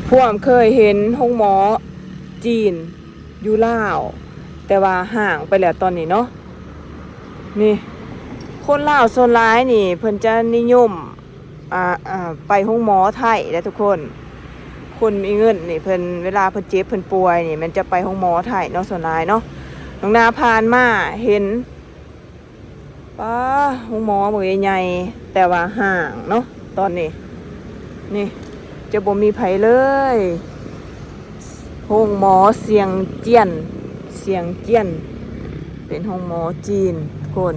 ພວກເຄີຍເຫັນໂຮງໝໍຈີນຢູ່ລາວ ແຕ່ວ່າຮ້າງໄປແລ້ວຕອນນີ້ເນາະ. ນີ້ ຄົນລາວສ່ວນຫຼາຍນີ້ເພິ່ນຈະນິຍົມ ອ່າ ອ່າ ໄປໂຮງໝໍໄທແຫຼະທຸກຄົນ. ຄົນມີເງິນນີ້ເພິ່ນ ເວລາເພິ່ນເຈັບເພິ່ນປ່ວຍນີ້ ແມ່ນຈະໄປໂຮງໝໍໄທເນາະ ສ່ວນຫຼາຍເນາະ. ນ້ອງນາຜ່ານມາເຫັນ ປ້າ ໂຮງໝໍບັກໃຫຍ່ໆ ແຕ່ວ່າຮ້າງເນາະຕອນນີ້. ນີ້ ຈະບໍ່ມີໃຜເລີຍ. ໂຮງໝໍຊຽງຈຽນ ຊຽງຈຽນ ເປັນໂຮງໝໍຈີນຄົນ.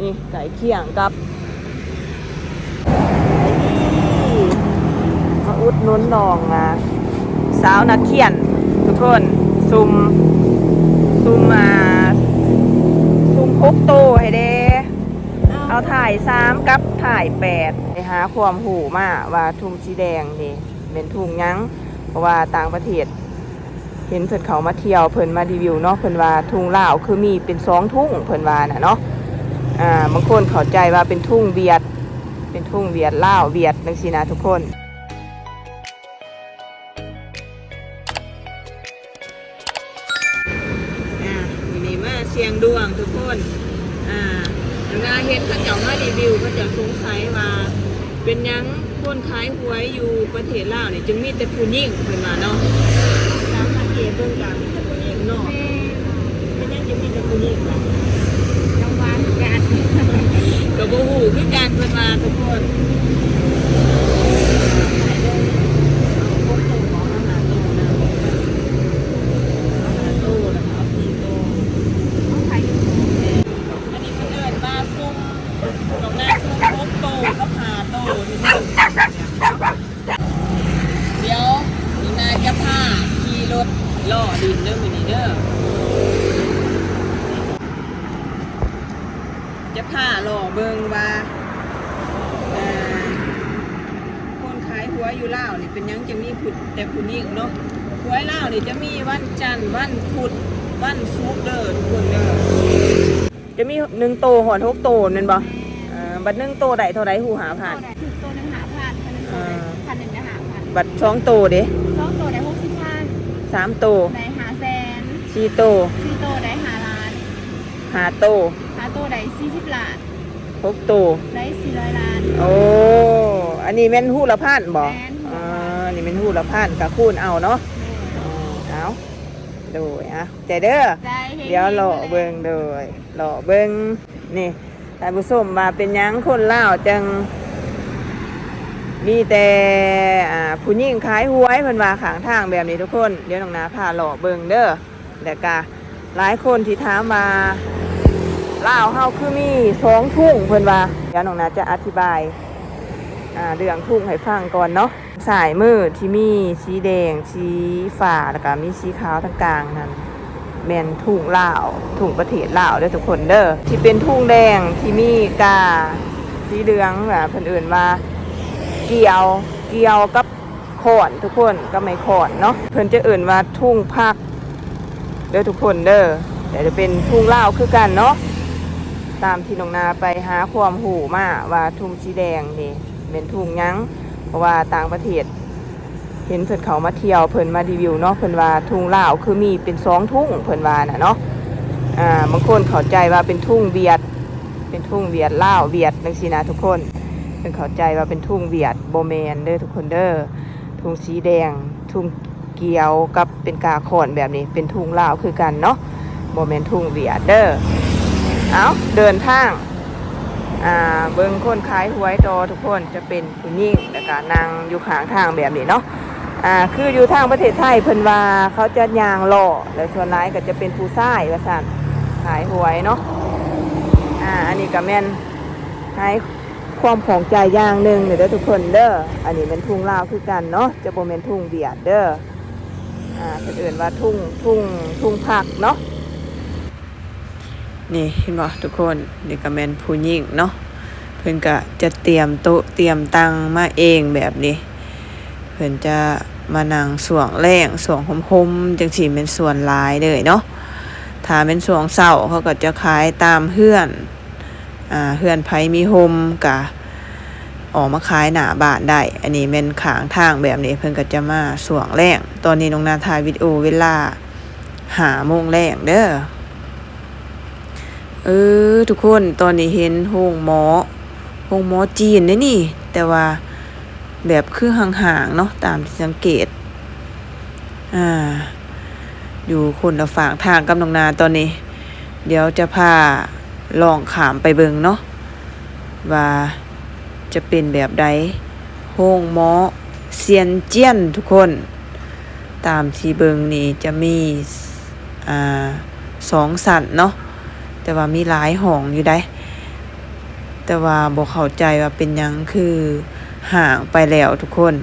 ນີ້ ໃກ້ຄຽງກັບ ມາອຸດໜູນນ້ອງ ອ່າ ສາວນັກຂຽນທຸກຄົນ. ຊຸມ ຊຸມ ອ່າ ຊຸມຫົກໂຕໃຫ້ແດ່. ເອົາ ເອົາຖ່າຍສາມກັບຖ່າຍແປດ ໄປຫາຄວາມຮູ້ມາວ່າທຸງສີແດງນີ້ແມ່ນທຸງຫຍັງ ເພາະວ່າຕ່າງປະເທດ ເຫັນເພິ່ນເຂົ້າມາທ່ຽວ ເພິ່ນມາຣີວິວເນາະ ເພິ່ນວ່າທຸງລາວຄືມີເປັນສອງທຸງ ເພິ່ນວ່ານະເນາະ. ອ່າ ບາງຄົນເຂົ້າໃຈວ່າເປັນທຸງຫວຽດ ເປັນທຸງຫວຽດ ລາວ ຫວຽດ ຈັ່ງຊີ້ນະທຸກຄົນ. ອ່າ ມື້ນີ້ມາສ່ຽງດວງທຸກຄົນ. ອ່າ ເວລາເຫັນເຂົາເຈົ້າມາຣີວິວ ເຂົາເຈົ້າສົງໄສວ່າ ເປັນຫຍັງຄົນຂາຍຫວຍຢູ່ປະເທດລາວນີ້ຈຶ່ງມີແຕ່ຜູ້ຍິງ ເພິ່ນວ່າເນາະ. ຕາມສັງເກດເບິ່ງກະມີແຕ່ຜູ້ຍິງເນາະ. ແມ່ນ. ເປັນຫຍັງຈຶ່ງມີແຕ່ຜູ້ຍິງລະ? ຈັງຫວະຄືກັນ. ກໍບໍ່ຮູ້ຄືກັນ ເພິ່ນວ່າທຸກຄົນ. ເອົາຫົກໂຕ ເອົາຫ້າໂຕນະ ເອົາຫ້າໂຕ ແລ້ວກໍເອົາສີ່ໂຕ. ອັນນີ້ເພິ່ນເອີ້ນວ່າຊຸມ ດອກນາຊຸມຫົກໂຕກັບຫ້າໂຕ. ດຽວນ້ອງນາຈະພາຂີ່ລົດເລາະຫຼິ້ນເດີມື້ນີ້ເດີ. ຈະພາເລາະເບິ່ງວ່າ ເອີ ຄົນຂາຍຫວຍຢູ່ລາວນີ້ເປັນຫຍັງຈັ່ງມີຜູ້ ແຕ່ຜູ້ຍິງເນາະ. ຫວຍລາວນີ້ຈະມີວັນຈັນ ວັນພຸດ ວັນສຸກເດີທຸກຄົນເດີ. ຈະມີໜຶ່ງໂຕຮອດຫົກໂຕແມ່ນບໍ່? ແມ່ນ. ເອີ ບັດໜຶ່ງໂຕໄດ້ເທົ່າໃດຮູ້ ຫ້າພັນ? ໂຕໄດ້ ຖືກໂຕໜຶ່ງຫ້າພັນ ຄັນໜຶ່ງໂຕໄດ້ ອ່າ ຄັນໜຶ່ງໄດ້ຫ້າພັນ. ບັດສອງໂຕເດ? ສອງໂຕໄດ້ຫົກສິບພັນ. ສາມໂຕໄດ້ຫ້າແສນ. ສີ່ໂຕ? ສີ່ໂຕໄດ້ຫ້າລ້ານ. ຫ້າໂຕ? ຫ້າໂຕໄດ້ສີ່ສິບລ້ານ. ຫົກໂຕໄດ້ສີ່ຮ້ອຍລ້ານ. ໂອ້ ອັນນີ້ແມ່ນຮູ້ລະພັນບໍ່? ແມ່ນ. ອ່າ ອັນນີ້ແມ່ນຮູ້ລະພັນ ກະຄູນເອົາເນາະ. ໂດຍ. ເອົາ ໂດຍ ອ່ະ ໃຈເດີ. ໃຈ. ດຽວເລາະເບິ່ງ ໂດຍ ເລາະເບິ່ງ. ນີ້ ທ່ານຜູ້ຊົມ ວ່າເປັນຫຍັງຄົນລາວຈັ່ງມີແຕ່ ອ່າ ຜູ້ຍິງຂາຍຫວຍ ເພິ່ນວ່າຂ້າງທາງແບບນີ້ທຸກຄົນ. ດຽວນ້ອງນາພາເລາະເບິ່ງເດີ. ແລ້ວກະຫຼາຍຄົນທີ່ຖາມວ່າ ລາວເຮົາຄືມີສອງທຸງ ເພິ່ນວ່າ. ດຽວນ້ອງນາຈະອະທິບາຍ ອ່າ ເລື່ອງທຸງໃຫ້ຟັງກ່ອນເນາະ. ຊ້າຍມືທີ່ມີສີແດງ ສີຟ້າ ແລ້ວກະມີສີຂາວທາງກາງນັ້ນ ແມ່ນທຸງລາວ ທຸງປະເທດລາວເດີທຸກຄົນເດີ. ທີ່ເປັນທຸງແດງທີ່ມີກາສີເຫຼືອງ ເພິ່ນເອີ້ນວ່າກ່ຽວ ກ່ຽວກັບຄ້ອນທຸກຄົນ ກັບໄມ້ຄ້ອນເນາະ. ເພິ່ນຈະເອີ້ນວ່າທຸງພັກເດີທຸກຄົນເດີ. ແຕ່ຈະເປັນທຸງລາວຄືກັນເນາະ. ຕາມທີ່ນ້ອງນາໄປຫາຄວາມຮູ້ມາວ່າທຸງສີແດງນີ້ແມ່ນທຸງຫຍັງ ເພາະວ່າຕ່າງປະເທດ ເຫັນເພິ່ນເຂົ້າມາທ່ຽວ ເພິ່ນມາຣີວິວເນາະ ເພິ່ນວ່າທຸງລາວຄືມີເປັນສອງທຸງ ເພິ່ນວ່ານະເນາະ. ອ່າ ບາງຄົນເຂົ້າໃຈວ່າເປັນທຸງຫວຽດ ເປັນທຸງຫວຽດ ລາວ ຫວຽດ ຈັ່ງຊີ້ນະທຸກຄົນ. ເພິ່ນເຂົ້າໃຈວ່າເປັນທຸງຫວຽດ ບໍ່ແມ່ນເດີທຸກຄົນເດີ. ທຸງສີແດງ ທຸງ ກ່ຽວກັບເປັນກາຄ້ອນແບບນີ້ ເປັນທຸງລາວຄືກັນເນາະ ບໍ່ແມ່ນທຸງຫວຽດເດີ. ເອົາ ເດີນທາງ ອ່າ ເບິ່ງຄົນຂາຍຫວຍຕໍ່ທຸກຄົນ ຈະເປັນຜູ້ຍິງ ແລ້ວກະນັ່ງຢູ່ຂ້າງທາງແບບນີ້ເນາະ. ອ່າ ຄືຢູ່ທາງປະເທດໄທ ເພິ່ນວ່າເຂົາຈະຍ່າງເລາະ ແລະ ສ່ວນຫຼາຍກໍຈະເປັນຜູ້ຊາຍວ່າຊັ້ນ ຂາຍຫວຍເນາະ. ອ່າ ອັນນີ້ກໍແມ່ນໃຫ້ ຄວາມຂ້ອງໃຈຢ່າງໜຶ່ງເດີທຸກຄົນເດີ. ອັນນີ້ແມ່ນທຸງລາວຄືກັນເນາະ ຈະບໍ່ແມ່ນທຸງຫວຽດເດີ. ອ່າ ເພິ່ນເອີ້ນວ່າທຸງ ທຸງ ທຸງພັກເນາະ. ນີ້ເຫັນບໍ່ທຸກຄົນ? ນີ້ກໍແມ່ນຜູ້ຍິງເນາະ ເພິ່ນກໍຈະຕຽມໂຕະຕຽມຕັ່ງມາເອງແບບນີ້. ເພິ່ນຈະມານັ່ງຊ່ວງແລງ ຊ່ວງຫົມໆ ຈັ່ງຊີ້ແມ່ນສ່ວນຫຼາຍເລີຍເນາະ. ຖ້າແມ່ນຊ່ວງເຊົ້າ ເຂົາກໍຈະຂາຍຕາມເຮືອນ ອ່າ ເຮືອນໃຜມີຮົ່ມກະ ອອກມາຂາຍໜ້າບ້ານໄດ້. ອັນນີ້ແມ່ນຂ້າງທາງແບບນີ້ ເພິ່ນກໍຈະມາຊ່ວງແລງ. ຕອນນີ້ນ້ອງນາຖ່າຍວິດີໂອເວລາຫ້າໂມງແລງເດີ. ເອີ ທຸກຄົນ ຕອນນີ້ເຫັນໂຮງໝໍ ໂຮງໝໍຈີນເດ້ນີ້ ແຕ່ວ່າແບບຄືຫ່າງໆເນາະ ຕາມທີ່ສັງເກດ ອ່າ ຢູ່ຄົນລະຟາກທາງກັບນ້ອງນາຕອນນີ້. ດຽວຈະພາລອງຂ້າມໄປເບິ່ງເນາະ ວ່າຈະເປັນແບບໃດ. ໂຮງໝໍຊຽນຈຽນ ທຸກຄົນ ຕາມທີ່ເບິ່ງນີ້ຈະມີ ອ່າ ສອງຊັ້ນເນາະ ແຕ່ວ່າມີຫຼາຍຫ້ອງຢູ່ໃດ໋ ແຕ່ວ່າບໍ່ເຂົ້າໃຈວ່າເປັນຫຍັງຄືຮ້າງໄປແລ້ວ ທຸກຄົນ.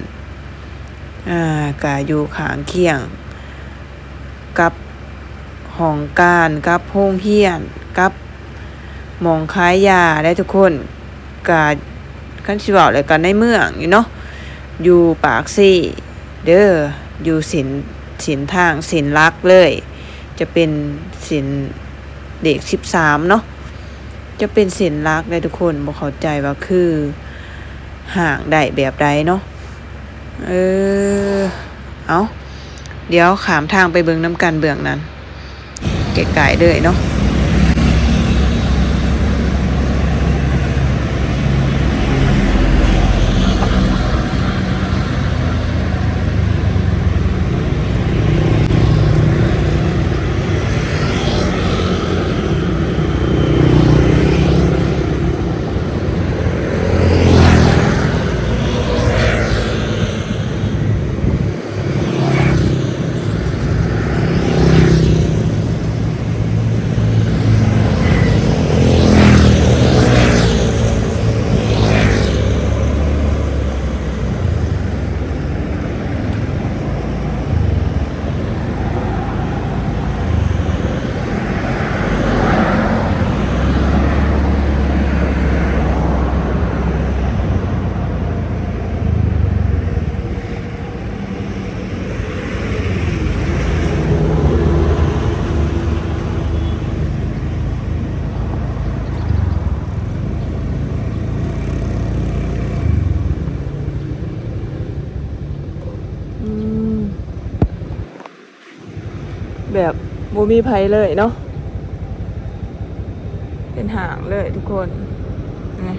ອ່າ ກະຢູ່ຂ້າງຄຽງກັບຫ້ອງການ ກັບໂຮງຮຽນ ກັບໝ່ອງຂາຍຢາໄດ໋ ທຸກຄົນ. ກະ ຄັນຊິເວົ້າແລ້ວກະໃນເມືອງຢູ່ເນາະ ຢູ່ປາກເຊເດີ ຢູ່ເສັ້ນ ເສັ້ນທາງເສັ້ນຫຼັກເລີຍ ຈະເປັນເສັ້ນເລກສິບສາມເນາະ ຈະເປັນເສັ້ນຫຼັກເດ້ທຸກຄົນ. ບໍ່ເຂົ້າໃຈວ່າຄືຮ້າງໄດ້ແບບໃດເນາະ. ເອີ ເອົາ ດຽວຂ້າມທາງໄປເບິ່ງນຳກັນເບື້ອງນັ້ນ ໃກ້ໆເລີຍເນາະ. ອືມ ແບບບໍ່ມີໃຜເລີຍເນາະ ເປັນຫ້າງເລີຍທຸກຄົນ ນີ້.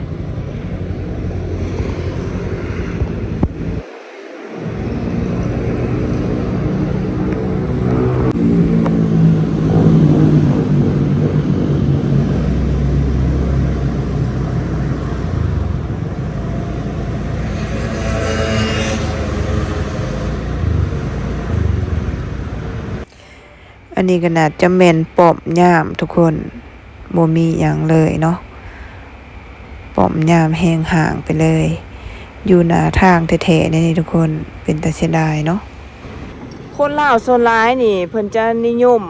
ອັນນີ້ກໍໜ້າຈະແມ່ນປ້ອມຍາມທຸກຄົນ ບໍ່ມີຫຍັງເລີຍເນາະ ປ້ອມຍາມແຫ້ງຮ້າງໄປເລີຍ ຢູ່ໜ້າທາງແທ້ໆເດນີ້ທຸກຄົນ ເປັນຕາເສຍດາຍເນາະ. ຄົນລາວສ່ວນຫຼາຍນີ້ເພິ່ນຈະນິຍົມ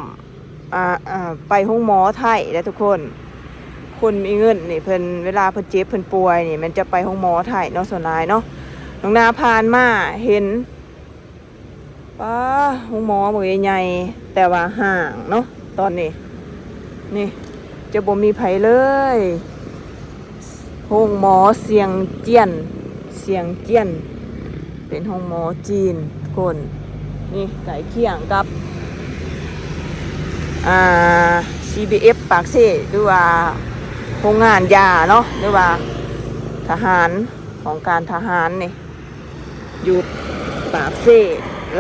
ອ່າ ອ່າ ໄປໂຮງໝໍໄທເດ້ທຸກຄົນ ຄົນມີເງິນນີ້ເພິ່ນ ເວລາເພິ່ນເຈັບເພິ່ນປ່ວຍນີ້ ແມ່ນຈະໄປໂຮງໝໍໄທເນາະ ສ່ວນຫຼາຍເນາະ. ນ້ອງນາຜ່ານມາເຫັນ ປ້າ ໂຮງໝໍບັກໃຫຍ່ໆ ແຕ່ວ່າຮ້າງເນາະຕອນນີ້ ນີ້ຈະບໍ່ມີໃຜເລີຍ. ໂຮງໝໍຊຽງຈຽນ ຊຽງຈຽນ ເປັນໂຮງໝໍຈີນທຸກຄົນ ນີ້ໃກ້ຄຽງກັບ ອ່າ ຊີບີເອັຟ ປາກເຊ ຫຼືວ່າໂຮງງານຢາເນາະ ຫຼືວ່າທະຫານ ຫ້ອງການທະຫານນີ້ ຢູ່ປາກເຊ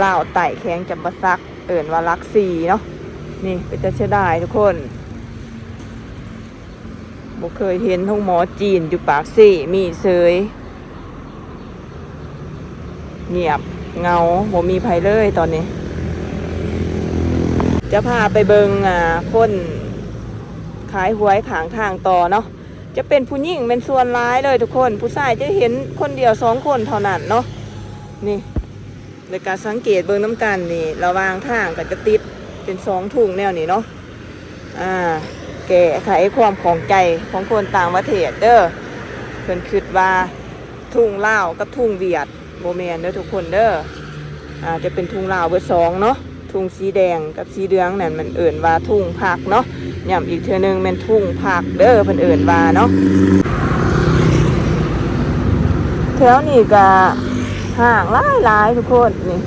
ລາວໃຕ້ ແຂວງຈຳປາສັກ ເອີ້ນວ່າຫຼັກສີ່ເນາະ. ນີ້ເປັນຕາເສຍດາຍທຸກຄົນ ບໍ່ເຄີຍເຫັນໂຮງໝໍຈີນຢູ່ປາກເຊ ມີເສີຍ ງຽບເຫງົາ ບໍ່ມີໃຜເລີຍຕອນນີ້. ຈະພາໄປເບິ່ງ ອ່າ ຄົນຂາຍຫວຍຂ້າງທາງຕໍ່ເນາະ. ຈະເປັນຜູ້ຍິງແມ່ນສ່ວນຫຼາຍເລີຍທຸກຄົນ ຜູ້ຊາຍຈະເຫັນຄົນດຽວສອງຄົນເທົ່ານັ້ນເນາະ. ນີ້ ແລ້ວກະສັງເກດເບິ່ງນຳກັນນີ້ ລະຫວ່າງທາງກໍຈະຕິດເປັນສອງທຸງແນວນີ້ເນາະ. ອ່າ ແກ້ໄຂຄວາມຂ້ອງໃຈຂອງຄົນຕ່າງປະເທດເດີ ເພິ່ນຄິດວ່າທຸງລາວກັບທຸງຫວຽດ ບໍ່ແມ່ນເດີທຸກຄົນເດີ ອາດຈະເປັນທຸງລາວເບີສອງເນາະ. ທຸງສີແດງກັບສີເຫຼືອງນັ້ນ ມັນເອີ້ນວ່າທຸງພັກເນາະ. ຢ້ຳອີກເທື່ອໜຶ່ງ ແມ່ນທຸງພັກເດີ ເພິ່ນເອີ້ນວ່າເນາະ. ແຖວນີ້ກະຮ້າງຫຼາຍໆ ທຸກຄົນນີ້.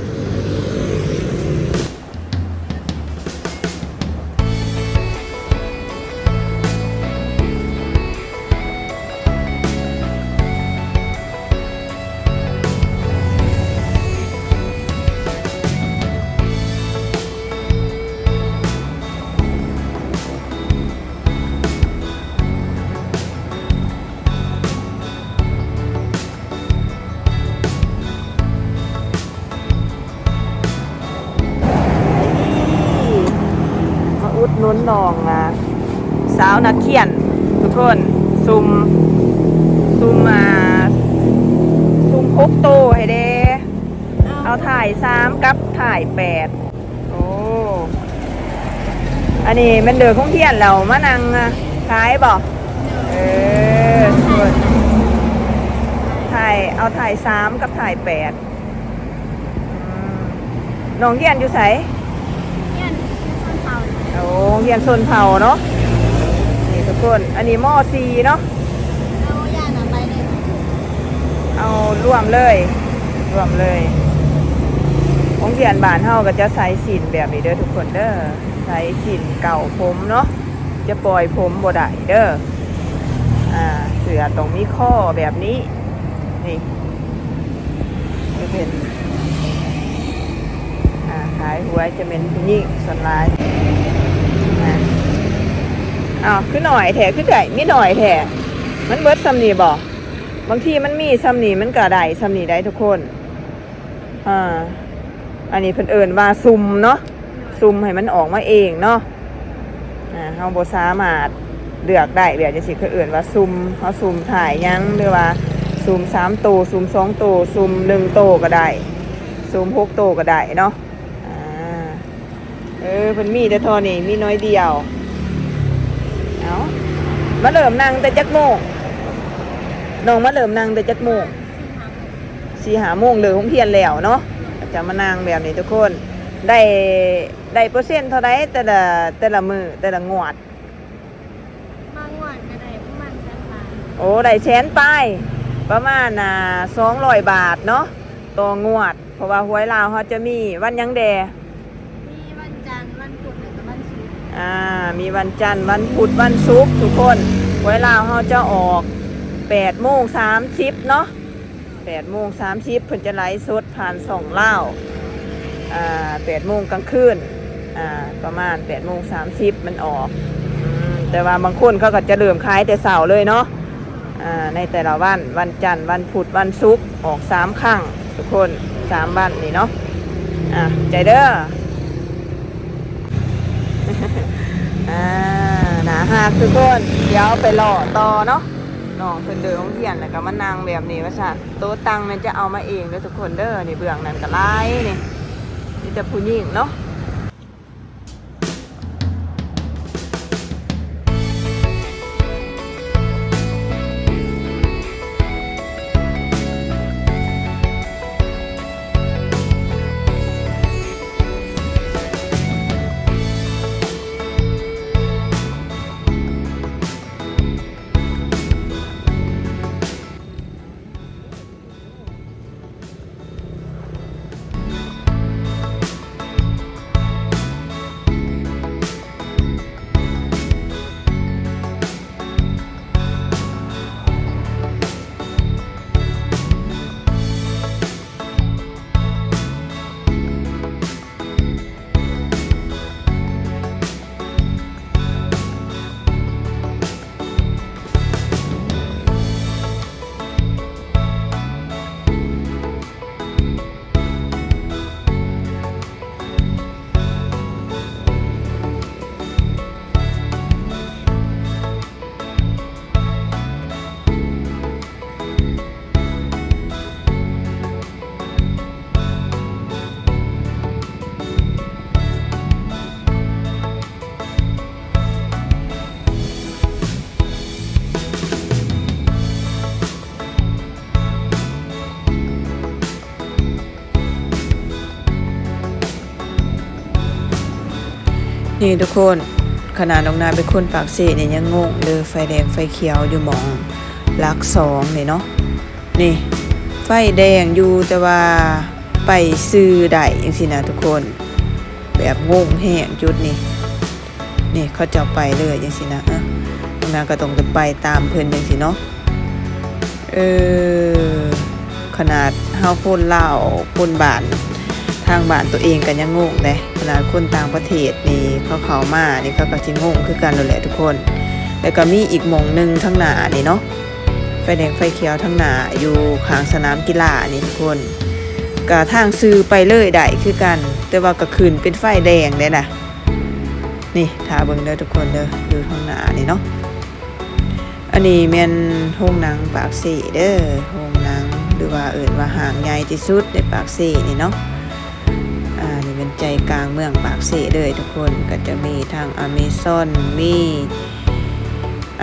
ມາອຸດໜູນນ້ອງ ອ່າ ສາວນັກຂຽນທຸກຄົນ ຊຸ່ມ ຊຸ່ມ ອ່າ ຊຸ່ມຫົກໂຕໃຫ້ແດ່ ເອົາ ເອົາທ້າຍສາມກັບທ້າຍແປດ. ໂອ້ ອັນນີ້ແມ່ນເລີກໂຮງຮຽນແລ້ວມານັ່ງຂາຍບໍ່? ເອີ ທ້າຍ ເອົາທ້າຍສາມກັບທ້າຍແປດ. ອືມ ນ້ອງຮຽນຢູ່ໃສ? ຮຽນຊົນເຜົ່າ. ໂອ້ ຮຽນຊົນເຜົ່າເນາະ. ນີ້ທຸກຄົນ ອັນນີ້ ມໍສີ່ເນາະ. ເອົາຢ່ານຳໄປເລີຍ ເອົາລວມເລີຍ ລວມເລີຍ. ໂຮງຮຽນບ້ານເຮົາກໍຈະໃສ່ສິ້ນແບບນີ້ເດີທຸກຄົນເດີ ໃສ່ສິ້ນເກົ້າຜົມເນາະ ຈະປ່ອຍຜົມບໍ່ໄດ້ເດີ. ອ່າ ເສື້ອຕ້ອງມີຄໍແບບນີ້ ນີ້ ຈະເປັນ ອ່າ ຂາຍຫວຍຈະແມ່ນຜູ້ຍິງສ່ວນຫຼາຍ. ອ່າ ອ້າວ ຄືໜ້ອຍແທ້ ຄືໄດ້ມີໜ້ອຍແທ້ ມັນເບິດຊ່ຳນີ້ບໍ່? ບາງທີມັນມີຊ່ຳນີ້ ມັນກໍໄດ້ຊ່ຳນີ້ໄດ໋ທຸກຄົນ. ອ່າ ອັນນີ້ເພິ່ນເອີ້ນວ່າຊຸ່ມເນາະ ຊຸ່ມໃຫ້ມັນອອກມາເອງເນາະ. ອ່າ ເຮົາບໍ່ສາມາດເລືອກໄດ້ແບບຈັ່ງຊີ້ ເຂົາເອີ້ນວ່າຊຸ່ມ ເຮົາຊຸ່ມທ້າຍຫຍັງ ຫຼືວ່າຊຸ່ມສາມໂຕ ຊຸ່ມສອງໂຕ ຊຸ່ມໜຶ່ງໂຕກໍໄດ້ ຊຸ່ມຫົກໂຕກໍໄດ້ເນາະ. ອ່າ ເອີ ເພິ່ນມີແຕ່ທໍ່ນີ້ ມີໜ້ອຍດຽວ. ເອົາ ມາເລີ່ມນັ່ງແຕ່ຈັກໂມງ? ນ້ອງມາເລີ່ມນັ່ງແຕ່ຈັກໂມງ? ສີ່ຫ້າໂມງ ເລີກໂຮງຮຽນແລ້ວເນາະ ກໍຈະມານັ່ງແບບນີ້ທຸກຄົນ. ໄດ້ ໄດ້ເປີເຊັນເທົ່າໃດແຕ່ລະ ແຕ່ລະມື້ ແຕ່ລະງວດ? ບາງງວດກໍໄດ້ປະມານແສນປາຍ. ໂອ້ ໄດ້ແສນປາຍ ປະມານ ອ່າ ສອງຮ້ອຍບາດເນາະ ຕໍ່ງວດ. ເພາະວ່າຫວຍລາວເຮົາຈະມີວັນຫຍັງແດ່? ມີວັນຈັນ ວັນພຸດ ແລ້ວກໍວັນສຸກ. ອ່າ ມີວັນຈັນ ວັນພຸດ ວັນສຸກທຸກຄົນ. ຫວຍລາວເຮົາຈະອອກແປດໂມງສາມສິບເນາະ ແປດໂມງສາມສິບ ເພິ່ນຈະໄລຟ໌ສົດຜ່ານຊ່ອງລາວ ອ່າ ແປດໂມງກາງຄືນ ອ່າ ປະມານແປດໂມງສາມສິບມັນອອກ. ອືມ ແຕ່ວ່າບາງຄົນເຂົາກໍຈະເລີ່ມຂາຍແຕ່ເຊົ້າເລີຍເນາະ. ອ່າ ໃນແຕ່ລະວັນ ວັນຈັນ ວັນພຸດ ວັນສຸກ ອອກສາມຄັ້ງທຸກຄົນ ສາມວັນນີ້ເນາະ. ອ່າ ໃຈເດີ ອ່າ ໜ້າຮັກທຸກຄົນ. ດຽວໄປເລາະຕໍ່ເນາະ ນ້ອງເພິ່ນເດີໂຮງຮຽນ ແລ້ວກໍມານັ່ງແບບນີ້ວ່າຊັ້ນ. ໂຕະຕັ່ງນັ້ນຈະເອົາມາເອງເດີທຸກຄົນເດີ. ນີ້ເບື້ອງນັ້ນກໍຫຼາຍ ນີ້ມີແຕ່ຜູ້ຍິງເນາະ. ນີ້ທຸກຄົນ ຂະໜາດນ້ອງນາເປັນຄົນປາກເຊນີ້ຍັງງົງເດີ ໄຟແດງໄຟຂຽວຢູ່ໝ່ອງຫຼັກສອງນີ້ເນາະ. ນີ້ ໄຟແດງຢູ່ ແຕ່ວ່າໄປຊື່ໄດ້ຈັ່ງຊີ້ນະທຸກຄົນ. ແບບງົງແຮງຈຸດນີ້ ນີ້ເຂົາເຈົ້າໄປເລີຍຈັ່ງຊີ້ນະ. ເອີ ນ້ອງນາກໍຕ້ອງໄປຕາມເພິ່ນຈັ່ງຊີ້ເນາະ. ເອີ ຂະໜາດເຮົາຄົນລາວ ຄົນບ້ານ ທາງບ້ານຕົວເອງກໍຍັງງົງເດ້. ຂະໜາດຄົນຕ່າງປະເທດນີ້ ເຂົາເຂົ້າມານີ້ ເຂົາກໍຊິງົງຄືກັນໂລດແຫຼະທຸກຄົນ. ແລ້ວກໍມີອີກໝ່ອງໜຶ່ງທາງໜ້ານີ້ເນາະ ໄຟແດງໄຟຂຽວທາງໜ້າ ຢູ່ຂ້າງສະໜາມກິລານີ້ທຸກຄົນ. ກະທາງຊື່ໄປເລີຍໄດ້ຄືກັນ ແຕ່ວ່າກໍຂຶ້ນເປັນໄຟແດງແດ່ນະ. ນີ້ຖ້າເບິ່ງເດີທຸກຄົນເດີ ຢູ່ທາງໜ້ານີ້ເນາະ. ອັນນີ້ແມ່ນໂຮງໜັງປາກເຊເດີ ໂຮງໜັງ ຫຼືວ່າເອີ້ນວ່າຫ້າງໃຫຍ່ທີ່ສຸດໃນປາກເຊນີ້ເນາະ. ອ່າ ນີ້ແມ່ນໃຈກາງເມືອງປາກເຊເລີຍທຸກຄົນ. ກໍຈະມີທັງອາເມຊອນ ມີ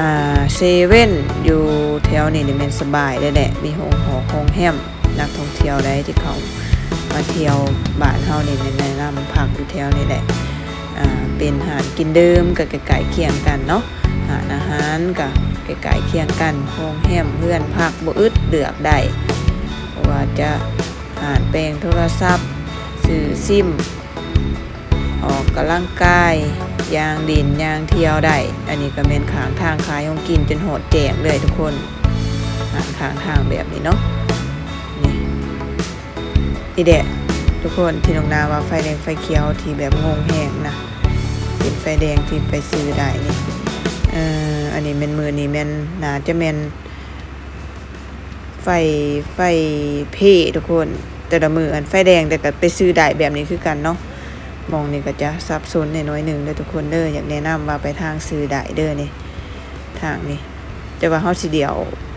ອ່າ ເຊເວັ່ນ ຢູ່ແຖວນີ້ນີ້ແມ່ນສະບາຍເລີຍແຫຼະ. ມີໂຮງຫໍໂຮງແຮມ ນັກທ່ອງທ່ຽວໃດທີ່ເຂົາມາທ່ຽວບ້ານເຮົານີ້ແມ່ນແນະນຳພັກຢູ່ແຖວນີ້ແຫຼະ. ອ່າ ເປັນຮ້ານກິນດື່ມກໍໃກ້ໆຄຽງກັນເນາະ ຮ້ານອາຫານກໍໃກ້ໆຄຽງກັນ ໂຮງແຮມ ເຮືອນພັກ ບໍ່ອຶດເລືອກໄດ້ ບໍ່ວ່າຈະຮ້ານແປງໂທລະສັບ ຊື້ຊິມ ອອກກຳລັງກາຍ ຍ່າງຫຼິ້ນຍ່າງທ່ຽວໄດ້. ອັນນີ້ກໍແມ່ນຂ້າງທາງຂາຍຂອງກິນຈົນຮອດແຈ້ງເລີຍທຸກຄົນ ຮ້ານຂ້າງທາງແບບນີ້ເນາະ. ນີ້ ນີ້ແຫຼະທຸກຄົນ ທີ່ນ້ອງນາວ່າໄຟແດງໄຟຂຽວທີ່ແບບງົງແຮງນະ ເປັນໄຟແດງທີ່ໄປຊື່ໄດ້ນີ້. ເອີ ອັນນີ້ແມ່ນ ມື້ນີ້ແມ່ນ ໜ້າຈະແມ່ນ ໄຟ ໄຟເພທຸກຄົນ. ແຕ່ລະມື້ຫັ້ນໄຟແດງ ແຕ່ກໍໄປຊື່ໄດ້ແບບນີ້ຄືກັນເນາະ. ໝ່ອງນີ້ກໍຈະສັບສົນແດ່ໜ້ອຍໜຶ່ງເດີທຸກຄົນເດີ. ຢາກແນະນຳວ່າໄປທາງຊື່ໄດ້ເດີນີ້ ທາງນີ້. ແຕ່ວ່າເຮົາຊິລ້ຽວ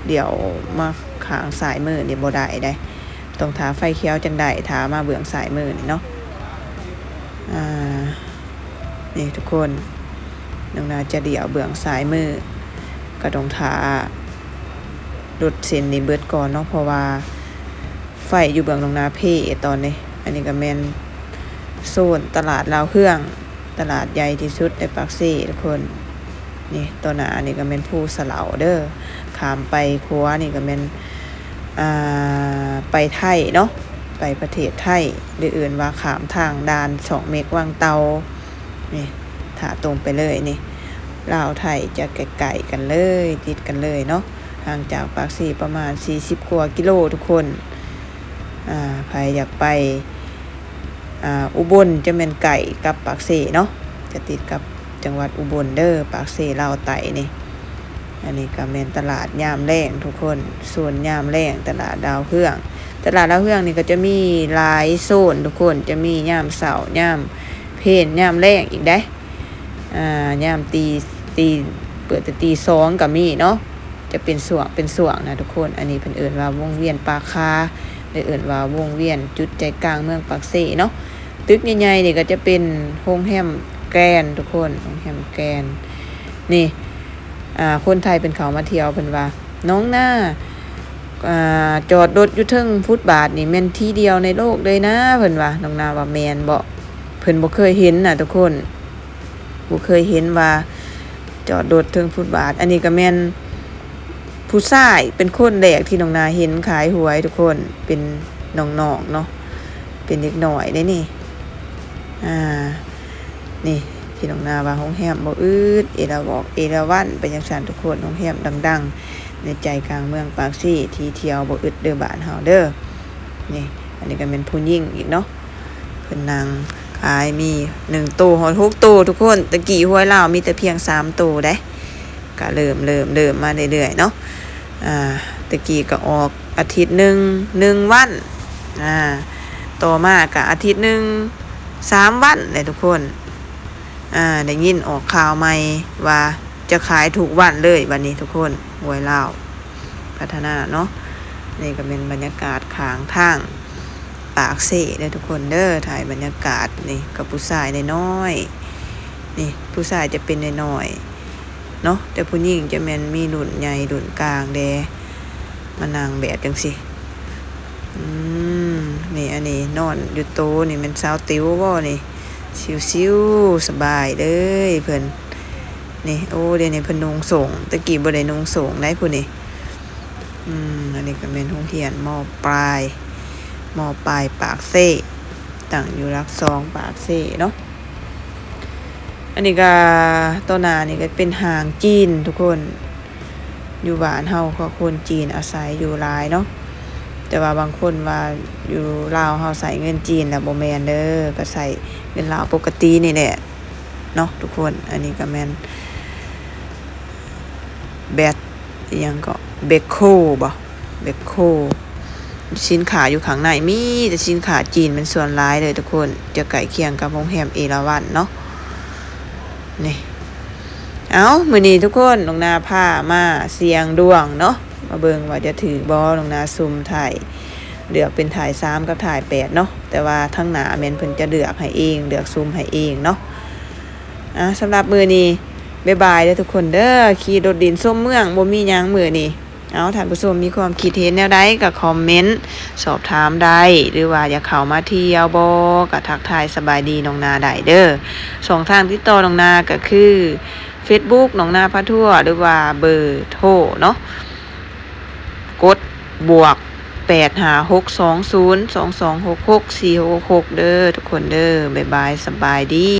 ລ້ຽວມາຂ້າງຊ້າຍມືນີ້ບໍ່ໄດ້ໃດ ຕ້ອງຖ້າໄຟຂຽວຈັ່ງໄດ້ ຖ້າມາເບື້ອງຊ້າຍມືນີ້ເນາະ. ອ່າ ນີ້ທຸກຄົນ ນ້ອງນາຈະລ້ຽວເບື້ອງຊ້າຍມື ກໍຕ້ອງຖ້າລົດເສັ້ນນີ້ເບິດກ່ອນເນາະ ເພາະວ່າໄຟຢູ່ເບື້ອງນ້ອງນາເພຕອນນີ້. ອັນນີ້ກໍແມ່ນໂຊນຕະຫຼາດດາວເຮືອງ ຕະຫຼາດໃຫຍ່ທີ່ສຸດໃນປາກເຊທຸກຄົນ. ນີ້ຕໍ່ໜ້ານີ້ກໍແມ່ນພູສະເຫຼົາເດີ ຂ້າມໄປຂວານີ້ກໍແມ່ນ ອ່າ ໄປໄທເນາະ ໄປປະເທດໄທ ຫຼືເອີ້ນວ່າຂ້າມທາງດ່ານຊ່ອງເມັກວັງເຕົ່າ. ນີ້ຖ້າຕົງໄປເລີຍນີ້ ລາວໄທຈະໃກ້ໆກັນເລີຍ ຕິດກັນເລີຍເນາະ ຫ່າງຈາກປາກເຊປະມານສີ່ສິບກວ່າກິໂລທຸກຄົນ. ອ່າ ໃຜຢາກໄປ ອ່າ ອຸບົນຈະແມ່ນໃກ້ກັບປາກເຊເນາະ ຈະຕິດກັບຈັງຫວັດອຸບົນເດີ ປາກເຊລາວໃຕ້ນີ້. ອັນນີ້ກໍແມ່ນຕະຫຼາດຍາມແລງທຸກຄົນ ໂຊນຍາມແລງ ຕະຫຼາດດາວເຮືອງ. ຕະຫຼາດດາວເຮືອງນີ້ກໍຈະມີຫຼາຍໂຊນທຸກຄົນ ຈະມີຍາມເຊົ້າ ຍາມເພນ ຍາມແລງອີກໃດ໋. ອ່າ ຍາມຕີ ຕີ ເປີດແຕ່ຕີສອງກໍມີເນາະ ຈະເປັນຊ່ວງ ເປັນຊ່ວງນະທຸກຄົນ. ອັນນີ້ເພິ່ນເອີ້ນວ່າວົງວຽນປ່າຄາ ຫຼືເອີ້ນວ່າວົງວຽນຈຸດໃຈກາງເມືອງປາກເຊເນາະ. ຕຶກໃຫຍ່ໆນີ້ກໍຈະເປັນໂຮງແຮມແກຣນທຸກຄົນ ໂຮງແຮມແກຣນ. ນີ້ ອ່າ ຄົນໄທເພິ່ນເຂົ້າມາທ່ຽວ ເພິ່ນວ່າ ນ້ອງນາ ອ່າ ຈອດລົດຢູ່ເທິງຟຸດບາດນີ້ແມ່ນທີ່ດຽວໃນໂລກເລີຍນາ ເພິ່ນວ່າ. ນ້ອງນາວ່າ ແມ່ນບໍ? ເພິ່ນບໍ່ເຄີຍເຫັນນະທຸກຄົນ ບໍ່ເຄີຍເຫັນວ່າຈອດລົດເທິງຟຸດບາດ. ອັນນີ້ກໍແມ່ນຜູ້ຊາຍເປັນຄົນແລກທີ່ນ້ອງນາເຫັນຂາຍຫວຍທຸກຄົນ ເປັນນ້ອງໆເນາະ ເປັນເດັກນ້ອຍເດ້ນີ້. ອ່າ ນີ້ທີ່ນ້ອງນາວ່າໂຮງແຮມບໍ່ອຶດ ເອລາວອກເອລາວັນໄປຈັ່ງຊັ້ນທຸກຄົນ ໂຮງແຮມດັງໆໃນໃຈກາງເມືອງປາກເຊ ທີ່ທ່ຽວບໍ່ອຶດເດີບ້ານເຮົາເດີ. ນີ້ ອັນນີ້ກໍແມ່ນຜູ້ຍິງອີກເນາະ ເພິ່ນນັ່ງຂາຍ ມີໜຶ່ງໂຕຮອດຫົກໂຕທຸກຄົນ. ແຕ່ກີ້ຫວຍລາວມີແຕ່ພຽງສາມໂຕໃດ໋ ກະເລີ່ມ ເລີ່ມ ເລີ່ມມາເລື້ອຍໆເນາະ. ອ່າ ແຕ່ກີ້ກະອອກອາທິດໜຶ່ງ ໜຶ່ງວັນ ອ່າ ຕໍ່ມາກະອາທິດໜຶ່ງ ສາມວັນແຫຼະທຸກຄົນ. ອ່າ ໄດ້ຍິນອອກຂ່າວໃໝ່ວ່າຈະຂາຍທຸກວັນເລີຍບັດນີ້ທຸກຄົນ ຫວຍລາວພັດທະນາເນາະ. ນີ້ກໍແມ່ນບັນຍາກາດຂ້າງທາງປາກເຊເດີທຸກຄົນເດີ ຖ່າຍບັນຍາກາດ. ນີ້ກໍຜູ້ຊາຍນ້ອຍໆ ນີ້ຜູ້ຊາຍຈະເປັນນ້ອຍໆເນາະ ແຕ່ຜູ້ຍິງຈະແມ່ນມີລຸ້ນໃຫຍ່ລຸ້ນກາງແດ່ ມານັ່ງແບບຈັ່ງຊີ້. ອືມ ນີ້ ອັນນີ້ນອນຢູ່ໂຕນີ້ແມ່ນສາວຕິວບໍນີ້? ຊິວໆ ສະບາຍເລີຍເພິ່ນ. ນີ້ ໂອ້ ດຽວນີ້ເພິ່ນນຸ່ງໂສ້ງ ແຕ່ກີ້ບໍ່ໄດ້ນຸ່ງໂສ້ງໃດ໋ຜູ້ນີ້. ອືມ ອັນນີ້ກໍແມ່ນໂຮງຮຽນ ມ.ປາຍ ມ.ປາຍປາກເຊ ຕັ້ງຢູ່ຫຼັກສອງປາກເຊເນາະ. ອັນນີ້ກໍ ຕໍ່ໜ້ານີ້ກໍເປັນຫ້າງຈີນທຸກຄົນ. ຢູ່ບ້ານເຮົາກໍຄົນຈີນອາໄສຢູ່ຫຼາຍເນາະ, ແຕ່ວ່າບາງຄົນວ່າຢູ່ລາວເຮົາໃຊ້ເງິນຈີນແລ້ວ ບໍ່ແມ່ນເດີ, ກໍໃຊ້ເງິນລາວປົກກະຕິນີ້ແຫຼະເນາະທຸກຄົນ. ອັນນີ້ກໍແມ່ນ ແບັກ ອີ່ຫຍັງເກາະ ແບັກໂຄບໍ ແບັກໂຄ. ສິນຄ້າຢູ່ຂ້າງໃນມີແຕ່ສິນຄ້າຈີນເປັນສ່ວນຫຼາຍເດີທຸກຄົນ, ຈະໃກ້ຄຽງກັບໂຮງແຮມເອລາວັນເນາະ. ນີ້ ເອົ້າ ມື້ນີ້ທຸກຄົນ ນ້ອງນາພາມາສ່ຽງດວງເນາະ, ມາເບິ່ງວ່າຈະຖືກບໍ່. ນ້ອງນາສຸ່ມໄທ ເລືອກເປັນໄທສາມກັບໄທແປດເນາະ, ແຕ່ວ່າທາງໜ້າແມ່ນເພິ່ນຈະເລືອກໃຫ້ເອງ ເລືອກສຸ່ມໃຫ້ເອງເນາະ. ອ່າ ສຳລັບມື້ນີ້ ບາຍບາຍເດີທຸກຄົນເດີ. ຂີ່ລົດຫຼິ້ນຊົມເມືອງ ບໍ່ມີຫຍັງມື້ນີ້. ເອົາ ທ່ານຜູ້ຊົມມີຄວາມຄິດເຫັນແນວໃດກໍຄອມເມັນສອບຖາມໄດ້ ຫຼືວ່າຢາກເຂົ້າມາທ່ຽວບໍ່ ກໍທັກທາຍສະບາຍດີນ້ອງນາໄດ້ເດີ. ຊ່ອງທາງຕິດຕໍ່ນ້ອງນາກໍຄື ເຟສບຸກ ນ້ອງນາພາທົວ ຫຼືວ່າເບີໂທເນາະ, ກົດບວກ ແປດຫ້າຫົກສອງສູນສອງສອງຫົກຫົກສີ່ຫົກຫົກເດີທຸກຄົນເດີ. ບາຍບາຍ ສະບາຍດີ.